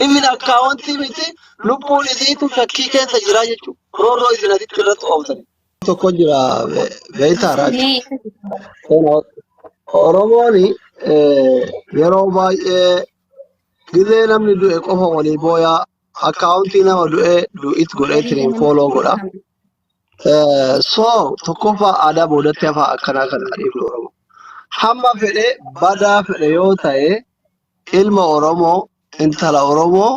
Even akkaawwantii miti lubbuun isiitu shakkii keessa jira jechuudha. Roorroo isin asitti irratti ooftan. Tokko jira beektaa raachu. Oromoon yeroo baay'ee gizee namni du'e qofa walii booyaa akkaawwantii nama du'e du'it godheetiin fooloo godha. So tokkoffaa aadaa boodatti hafaa akkanaa kana dhiifnu Oromoo. Hamma fedhe badaa fedhe yoo ta'e ilma Oromoo intala Oromoo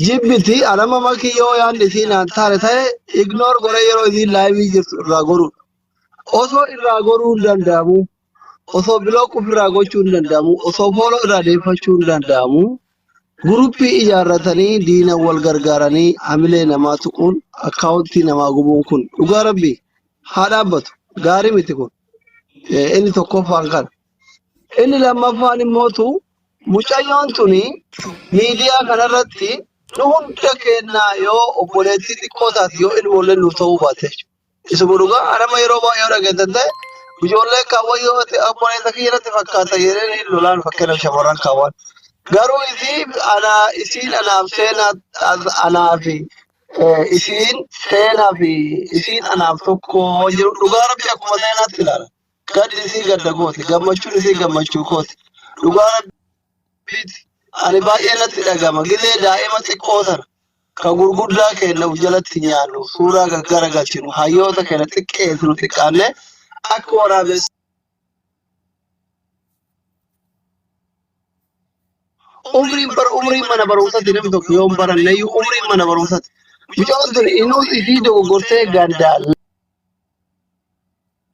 jibbiti anama makii yoo yaadni isiin naan taane ta'e ignore godhee yeroo isiin laayivii jirtu irraa goruudha. Osoo irraa goruu hin danda'amu, osoo block ofirraa gochuu hin danda'amu, osoo follow irraa deeffachuu hin danda'amu. Guruppii ijaarratanii diina wal gargaaranii hamilee namaa tuquun akkaawuntii namaa gubuun kun dhugaa rabbii haa dhaabbatu. Gaarii miti kun. Inni tokkoffaan kana. Inni lammaffaan immootu mucayyoon tuni miidiyaa kanarratti nu hunda keenyaa yoo obboleettii xiqqoo taate yoo ilmoollee nu ta'uu baate jechuudha. Isuma dhugaa anama yeroo baay'ee yoo dhageettan ta'e ijoollee kaawwan yoo ta'e obboleessa kiyya irratti fakkaata jedhanii lolaan fakkeenyaaf shamarran kaawwan. Garuu isii anaa isiin anaaf seenaa anaa fi isiin seenaa fi isiin anaaf tokko jiru dhugaa rabbi akkuma seenaatti ilaala. Gaddi isii gadda kooti gammachuun isii gammachuu kooti. Dhugaa rabbiiti ani baay'ee natti dhagama gizee daa'ima xiqqoo sana ka gurguddaa keenya uf jalatti nyaannu suuraa gaggaragalchinu hayyoota keenya xiqqeessinu xiqqaanne akka waraabessa umriin bara umriin mana barumsatti namni tokko yoo hin baranneyyuu umriin mana barumsatti mucaan tun inuu isii dogoggortee gandaa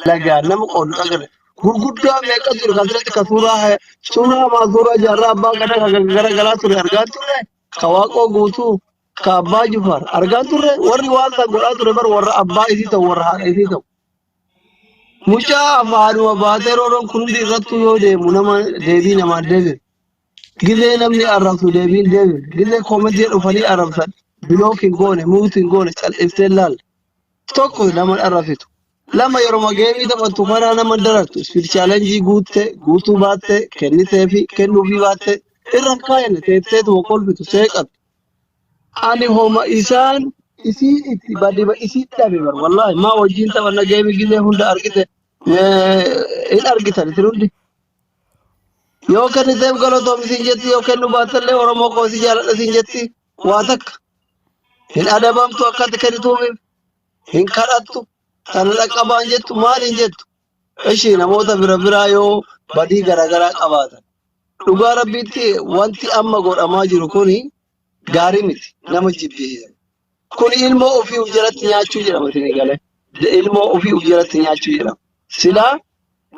lagaa nama qoodu agarre. Gurguddaa meeqa jiru kan asirratti kan suuraa suuraa maa suuraa jaarraa abbaa gadaa kan garagalaa ture argaa turre ka waaqoo guutuu ka abbaa jufaar argaa turre warri waan san godhaa ture bar warra abbaa isii ta'u warra haadha isii ta'u. Mucaa afaanuma baatee rooroon kun hundi irrattuu yoo deemu nama deebii namaan deebiin. Gizee namni arrabsu deebiin deebiin. Gizee koomentii dhufanii arrabsan bilook hin goone muut hin goone cal'iftee laalla. Tokko nama hin arrabsitu. Lama yeroma geemii taphattu karaa nama hin darartu. Speed challenge guutte, guutuu baatte, kenniteefi, kennuufii baatte irra hin kaayanne teetteetuma kolfitu seeqattu. Ani homa isaan isii itti badima isii dhabe bar wallaahi maa wajjin taphanna geemii gizee hunda argite hin argitan isin hundi. Yoo kenniteef galatoomi siin jetti yoo kennu baattellee Oromoo koo si jaaladha siin jetti waa takka. Hin adabamtu akkatti kennituufi hin kadhattu kana dhaqqabaan jettu maal hin jettu. Ishi namoota bira biraa yoo badii garaagaraa qabaatan. Dhugaa rabbiitti wanti amma godhamaa jiru kuni gaarii miti nama jibbisiisa. Kun ilmoo ofii of jalatti nyaachuu jedhama isin galee. Ilmoo ofii of jalatti nyaachuu jedhama. Silaa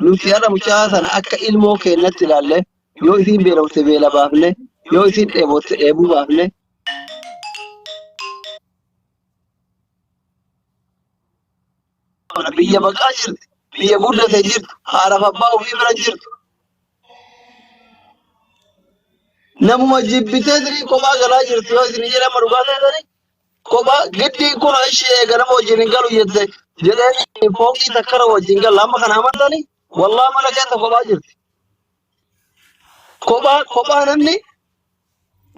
nuti har'a mucaa sana akka ilmoo keenyatti ilaalle yoo isiin beelofte beela baafne yoo isiin dheebotte dheebuu baafne biyya baqaa jirti biyya guddate jirtu haadhaaf abbaa ofii bira jirtu namuma jibbitee isinii kophaa galaa jirti yoo isin jedhama dhugaa seetanii kophaa giddiin kun ishee eega nama wajjin hin galu jette jedhee fooqii takkara wajjin gala amma kana amantanii wallaa mana keessa kophaa jirti kophaa kophaa namni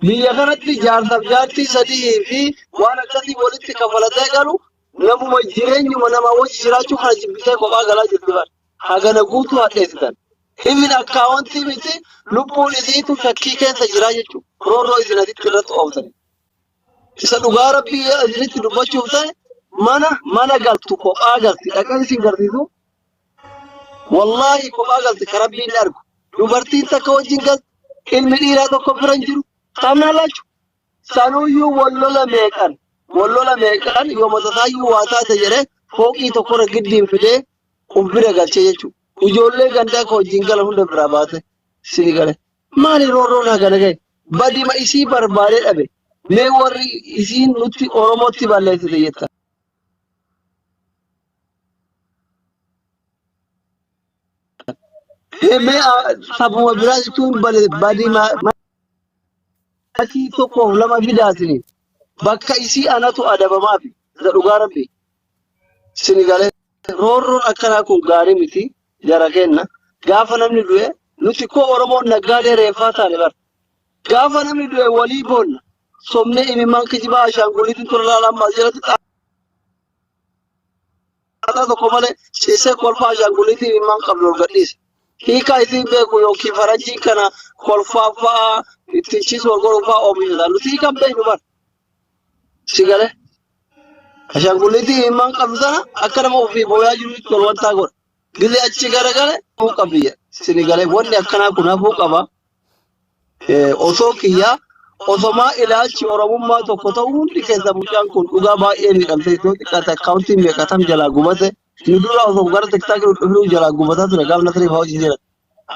Biyya kanatti jaarsaaf jaartii sadii fi waan akkasii walitti kafalatee galu namuma jireenyuma namaa wajji jiraachuu kana jibbitee kophaa galaa jirti bar. Hagana guutuu hadheessitan. Even akkaawwantii miti lubbuun isiitu shakkii keessa jiraa jechuudha. Roorroo isin asitti irratti ooftan. Isa dhugaa rabbii isinitti dubbachuuf ta'e mana mana galtu kophaa galti dhaqee isin garsiisu Wallaahi kophaa galte ka rabbiin ni argu. Dubartiin takka wajjin galte ilmi dhiiraa tokko bira hin jiru. Taamnaa laachu. Sanuyyuu wal lola meeqan wal lola meeqan yoo matasaayyuu waa taate jedhee fooqii tokkorra giddiin fidee of bira galchee jechuudha. Ijoollee gandaa ka wajjin galan hunda biraa baate sini gale. Maali roorroon hagana gahe? Badima isii barbaadee dhabe. Mee warri isiin nutti Oromootti balleessite jettan. Mee sabuma biraa jechuun badii maatii tokkoof lama fidaatini bakka isii anatu adabamaafi isa dhugaa rabbi sini galee roorroon akkanaa kun gaarii miti jara kenna gaafa namni du'e nuti koo Oromoon naggaadee reeffaa taane bara. Gaafa namni du'e walii boonna. Somnee imimmaan kijibaa ashaanguliitiin tura laalaan maal jalatti xaaxaa tokko malee ciisee kolfaa ashaanguliitii imimmaan qabdu ol gadhiise. Hiikaa isiin beeku yookiin faranjiin kana kolfaa fa'aa ittiin ciisu wal godhuu fa'aa oomishata. Nuti hiikan beeknu bara. Si galee. Ashaanguliitii imimmaan qabdu sana akka nama ofii booyaa jirutti ol wantaa godha. Gizee achi garagale hafuu qabdi jedha. Sini galee wanni akkanaa kun hafuu qaba. Osoo kiyyaa osomaa ilaalchi Oromummaa tokko ta'u hundi keessa mucaan kun dhugaa baay'ee miidhamte yoo xiqqaate akkaawuntiin meeqatam jalaa gubate nu dura osoo gara tiktaakii nu dhufnuu jalaa gubataa ture gaaf nasrii fa'aa hojii jira.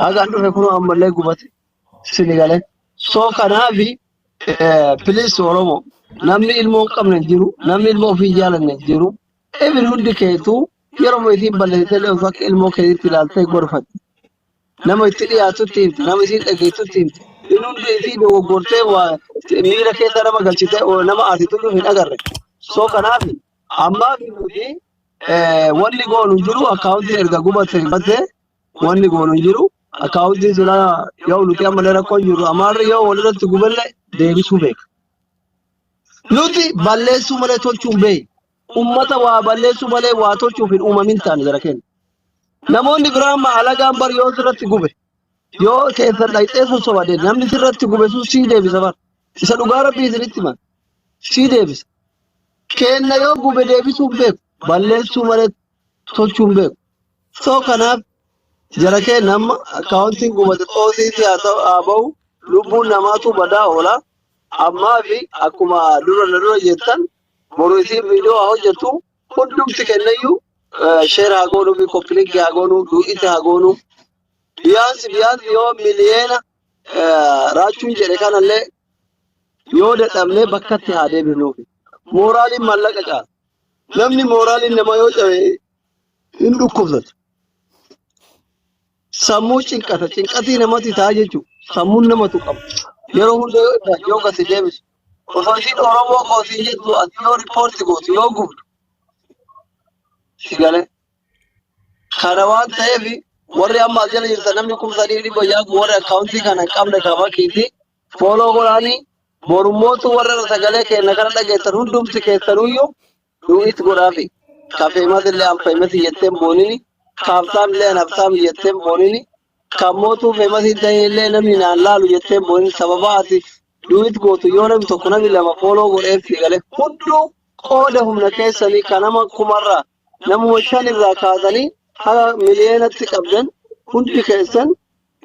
Hagaan dhufe kunoo ammallee gubate. Sini galee. So kanaafi please Oromoo namni ilmoo hin qabne hin jiru namni ilmoo ofii hin jaalanne hin jiru. Even hundi keetuu yeroo isiin balleessitellee osoo akka ilmoo keetiitti ilaaltee gorfatti. Nama itti dhiyaatutti himti, nama isiin dhageessutti himti. Inni hundi isii dogoggortee waa miira keessa nama galchitee nama aarsitu hin agarre. So kanaaf ammaa fi nuti wanni goonu hin jiru akkaawuntiin erga gubate gubate wanni goonu hin jiru. Akkaawuntiin silaa yoo nuti ammallee rakkoo hin jiru amaarri yoo walirratti gubelle deebisuu beeka. Nuti balleessuu malee tolchuu hin beeknu. Ummata waa balleessuu malee waa tolchuuf hin uumamin taane jara keenya. Namoonni biraa amma alagaan bar yoo sirratti gube yoo keessa dhaqxee sossobade namni sirratti gube sun sii deebisa bar. Isa dhugaa rabbii isinitti himan sii deebisa. Keenna yoo gube deebisuu hin beeku balleessuu malee tolchuu hin beeku. So kanaaf jara keenya amma akkaawuntiin gubate xoosiitii haa ta'u haa ba'u lubbuun namaatu badaa oola. Ammaa fi akkuma dura na dura jettan boru isiin viidiyoo haa hojjettu hundumti kennayyuu share haa goonuu fi copy link haa goonuu duu'ite haa goonuu. Biyaansi biyaansi yoo miliyeena raachuun jedhe kanallee yoo dadhabnee bakkatti haa deebifnuufi. Mooraaliin maallaqa caala. Namni mooraaliin namaa yoo cabe hin dhukkubsatu. Sammuu cinqata. Cinqatii namatti ta'a jechuudha. Sammuun namatu qaba. Yeroo hunda yoo irraa yoo gadi deebisu. Osoo isiin Oromoo koo siin jettu ati yoo riippoorti gootu yoo gubdu. Si galee. Kana waan ta'eef warri amma as jala jirtan namni 3600 kun warri akkaawuntii kana hin qabne kabakiiti. Fooloo godhaanii borummootu warra sagalee keenya kana dhageessan hundumti keessanuyyuu du'it godhaafi. Ka famous illee an famous jetteen boonini. Ka haftaam illee an haftaam jetteen boonini. Ka mootuu famous hin ta'in illee namni naan laalu jetteen boonini. Sababa ati du'it gootu yoo namni tokko namni lama follow godheef si galee hunduu qooda humna keessanii ka nama kumarraa namuma shan irraa kaasanii haga miliyeenatti qabdan hundi keessan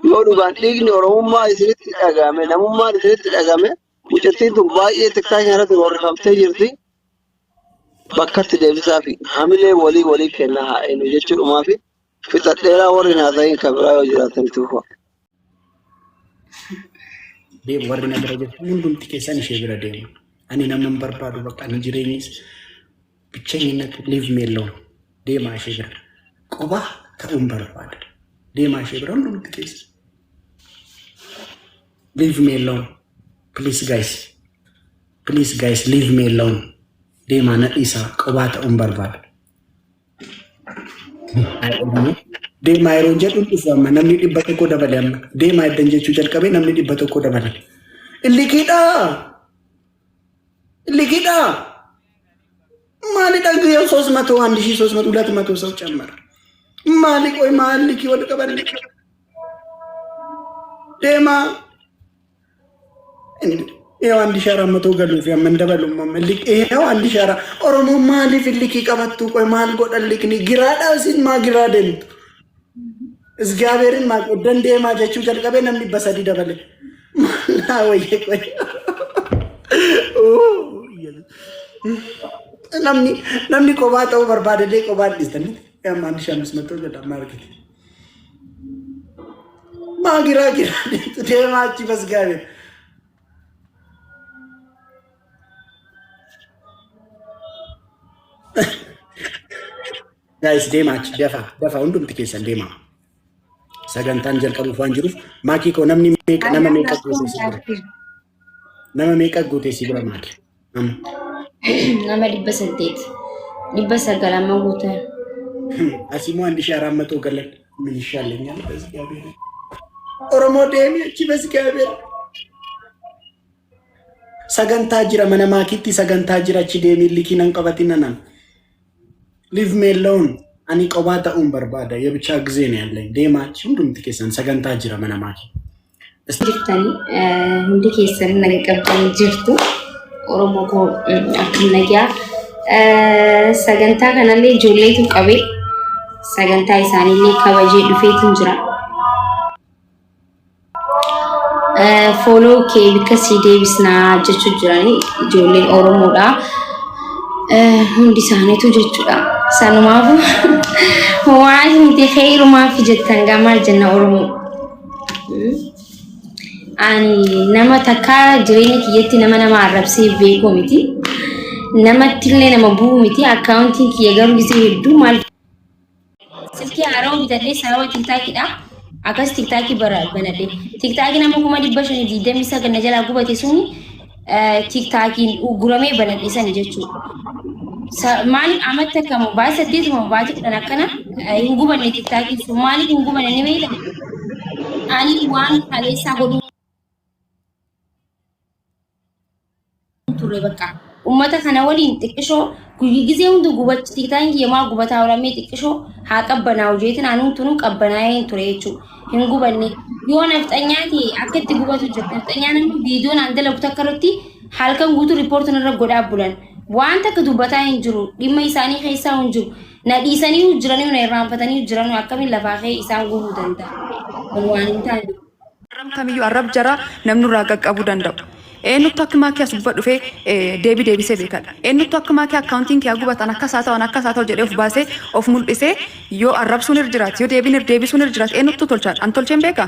yoo dhugaan dhiigni Oromummaa isinitti dhagahame namummaan isinitti dhagahame mucattiin tun baay'ee tiktaakii irratti roorrifamtee jirti. Bakkatti deebisaa fi hamilee walii walii kennaa haa eenyu jechuudhumaa fi fixadheeraa warri hin haasa'iin kan biraa yoo jiraatan itti fufaa. Deemu warri na bira jirtan hundumti keessan ishee bira deema. Ani nama hin barbaadu bakka ani jireenyis ብቸኝነት leave me alone deemaa ishee bira. Qobaa ta'uun barbaada. Deemaa ishee bira hundumti keessa. Leave me alone. Please guys. Please guys leave me alone. Deemaa na dhiisaa qobaa ta'uun barbaada. Deemaa yeroo jedhu dhufu amma namni 100 dabale amma. Deemaa eddan jechuu jalqabee namni 100 dabale. Illiqiidhaa! Illiqiidhaa! Maalidha yoo ሶስት መቶ አንድ ሺህ ሶስት መቶ ሁለት መቶ ሰው ጨመረ። Maali ቆይ maal likii wal qaban deemaa ይኸው 1400 galuufi amma hin dabalu amma ይኸው አንድ ሺህ አራት Oromoo maaliif likii qabattu ቆይ maal godhan likni giraadhaa isin maa giraa deemtu እግዚአብሔርን maa qoddan deemaa jechuu jalqabee namni 300 dabale naa wayyee ቆይ namni kophaa ta'uu barbaadallee kophaa dhiistanii amma 1500 jedhama argite. Maa giraa giraa deemtu deemaa achi በእግዚአብሔር Guys deemaa achi dafa dafa hundumti keessan deemaa. Sagantaan jalqabuuf waan jiruuf maakii koo namni meeqa nama meeqa guutee si bira nama meeqa guutee si bira maaki? Amma. Nama 800 900 amma guutan. Asimmoo አንድ ሺህ አራት መቶ galan ምን ይሻለኛል? በእግዚአብሔር ኦሮሞ deemi achi በእግዚአብሔር Sagantaa jira mana maakiitti sagantaa jira achi deemii likii nan qabatin anan. Leave me alone. Ani qophaa ta'uun barbaada. የብቻ ጊዜ ነው ያለኝ. Deemaa achi hundumti keessan sagantaa jira mana maakii. Jirtanii hundi keessan naga qabdanii jirtu. Oromoo koo akkam nagaa. Sagantaa kanallee ijoolleetu qabee sagantaa isaaniillee kabajee dhufeetiin jira. Follow kee bikka sii deebisnaa jechuu jiranii ijoolleen Oromoodha. Hundi isaaniitu jechuudha. Sanumaaf waan miti kheyrumaaf jettan gaa maal jenna Oromoo. Ani nama takkaa jireenya kiyyatti nama nama arrabsee beeku miti. Namatti illee nama bu'u miti. Akkaawuntiin kiyya garuu gisee hedduu maal silkii haarawaa bitadhee sababa TikTokiidha. Akkas TikTokii bara banadhe. TikTokii nama 529,000 na jalaa gubate suni TikTokiin uguramee banadhe sani jechuudha. Maaliif amatti akka baatii saddeetuma baatii 10 akkana hin gubanne TikTokiin sun maaliif hin gubanne ni beektaa? Ani waan kaleessaa godhuu turre bakka. Uummata kana waliin xiqqishoo gizee hunda gubachi TikTokiin kiyya maa gubataa oolamee xiqqishoo haa qabbanaa'u jeetiin anuun tunuu qabbanaa'ee hin ture jechuudha. Hin gubanne. Yoo nafxanyaa ta'e akka itti gubatu jira. Nafxanyaan immoo viidiyoon aan dalagu takka irratti halkan guutuu riippoortiin irra godhaa bulan. Waan takka dubbataa hin jiru. Dhimma isaanii keessaa hin jiru. Na dhiisanii jiranii na irraanfatanii jiranii akkamiin lafaa ka'ee isaan gubuu danda'a? Kun waan hin taane. Kamiyyuu arrab jara namni irraa qaqqabuu danda'u. Eenyutu akka maakii as gubbaa dhufee deebii deebisee beekadha. Eenyutu akka maakii akkaawuntiin kee gubatan akkas haa ta'an akkas haa ta'u jedhee of baasee of mul'isee yoo arrabsuun irra jiraate yoo deebiin irra deebisuun irra jiraate eenyutu tolchaadha. An tolcheen beekaa?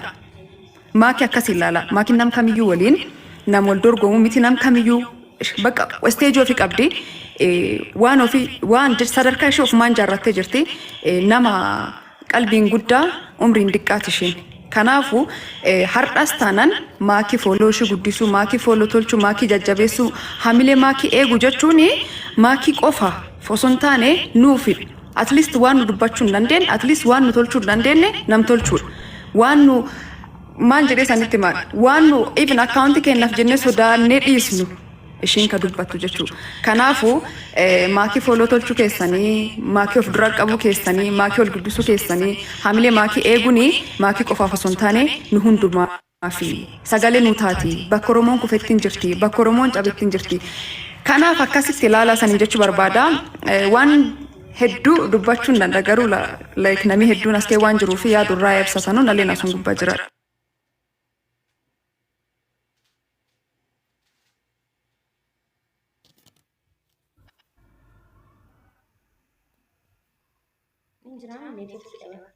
Maakii akkas ilaala. Maakiin nam kamiyyuu waliin nam wal dorgomu miti nam kamiyyuu bakka isteejii ofii qabdi. Waan ofii waan sadarkaa ishee ofumaan jaarrattee jirti. Nama qalbiin guddaa umriin diqqaati isheen. Kanaafuu har'as taanaan maakii follow ishee guddisuu, maakii follow tolchuu, maakii jajjabeessuu, hamilee maakii eegu jechuun maakii qofa osoo hin taane nuufi. At least waan nu dubbachuu hin dandeenye, at least waan nu tolchuu hin dandeenye nam tolchuudha. Waan nu maal jedhee sanitti maal waan nu even akkaawuntii keenyaaf jennee sodaannee dhiisnu ishiin ka dubbattu jechuudha. Kanaafuu maakii follow tolchuu keessanii, maakii of dura qabuu keessanii, maakii ol guddisuu keessanii, hamilee maakii eeguuni maakii qofaaf osoo hin taane nu hundumaa fi sagalee nu taati. Bakka Oromoon kufetti hin jirti, bakka Oromoon cabetti hin jirti. Kanaaf akkasitti ilaalaa sanii jechuu barbaada. Waan hedduu dubbachuu hin danda'a garuu like namni hedduun as kee waan jiruu fi yaadu irraa ibsatanu naleen asun gubbaa jira. Hin jiraa networkii dhaba.